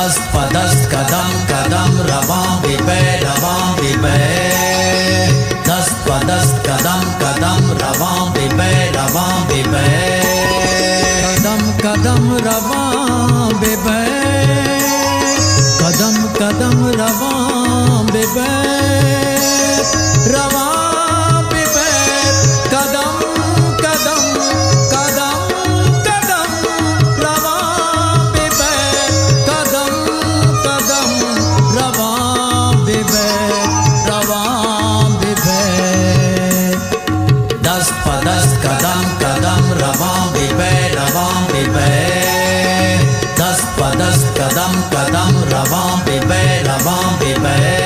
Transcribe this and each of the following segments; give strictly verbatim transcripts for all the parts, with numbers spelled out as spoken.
دست پہ دست قدم قدم روان ببئے، روان ببئے۔ دست پہ دست قدم قدم روان ببئے، روان ببئے۔ قدم قدم روان ببئے، قدم قدم روان ببئے، روان ببئے۔ قدم قدم، قدم قدم روان ببئے، قدم قدم روان ببئے، روان ببئے۔ دست پہ دست قدم قدم روان ببئے، روان ببئے۔ دست پہ دست قدم قدم روان ببئے، روان ببئے۔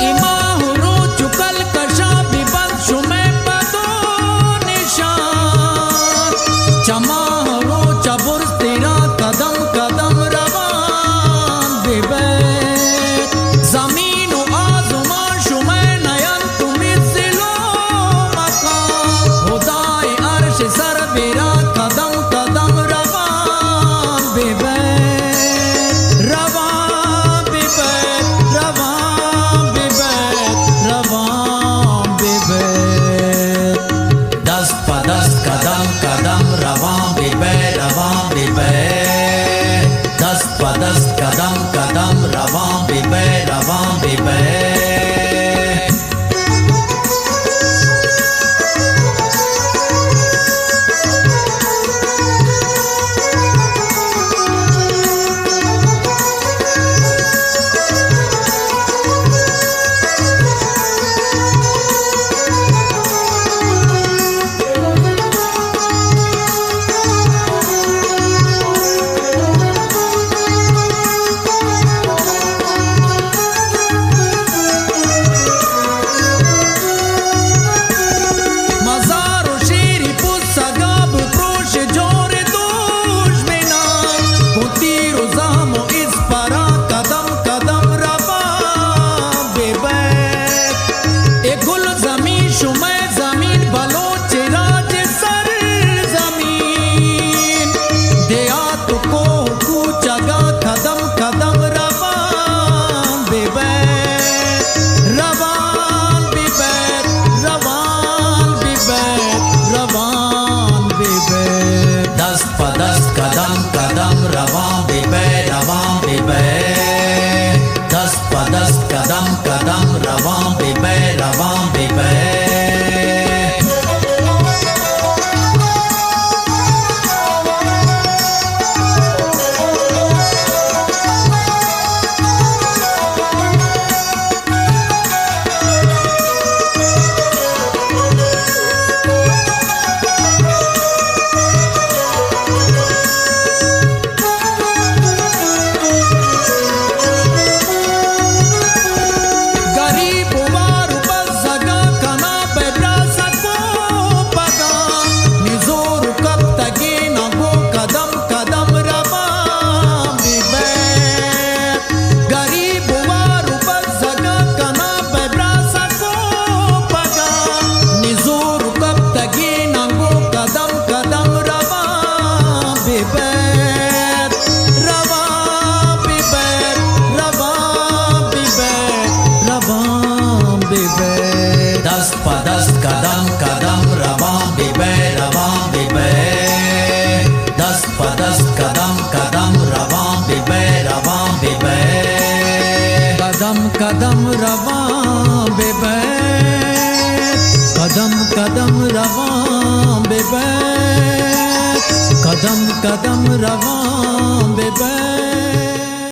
ای ماہ و روچ و کلکشا ببنت شمئے پد و نشان۔ چہ ماہ و روچ آ برز تیرا قدم قدم روان ببئے۔ زمین و آزمان شمئے نئے انت امیت ضلع و مقام۔ خدائے عرش سر بیرا قدم قدم روان ببئے، روان ببئے، روان ببئے، روان ببئے۔ دست پہ دست قدم قدم روان ببئے، روان ببئے۔ دست پہ دست قدم قدم روان ببئے، روان ببئے۔ مزار و شیری پوسہ گاب پروش جور دوش بنا، گوں تیر و زام و اسپرا قدم قدم روان ببئے۔ اے گل زمین شمئے زمین بلوچ راج سرزمین، دیہات و کوہ و کوچہ غا قدم قدم روان ببئے، روان ببئے، روان ببئے، روان ببئے۔ دست پہ دست قدم قدم روان ببئے، روان ببئے۔ دست پہ دست قدم قدم روان ببئے، روان ببئے۔ غریب و وار و بزگاں کنا بہ براس آ کوپگاں، نزور و کپتگیناں گوں قدم قدم روان ببئے۔ غریب و وار و بزگاں کنا بہ براس آ کوپگاں، نزور و کپتگیناں گوں قدم قدم روان ببئے، روان ببئے، روان ببئے، روان ببئے۔ دست پہ دست قدم قدم روان ببئے، روان ببئے۔ دست پہ دست قدم قدم روان ببئے، روان ببئے۔ قدم قدم روان ببئے، قدم قدم روان ببئے، قدم قدم روان ببئے۔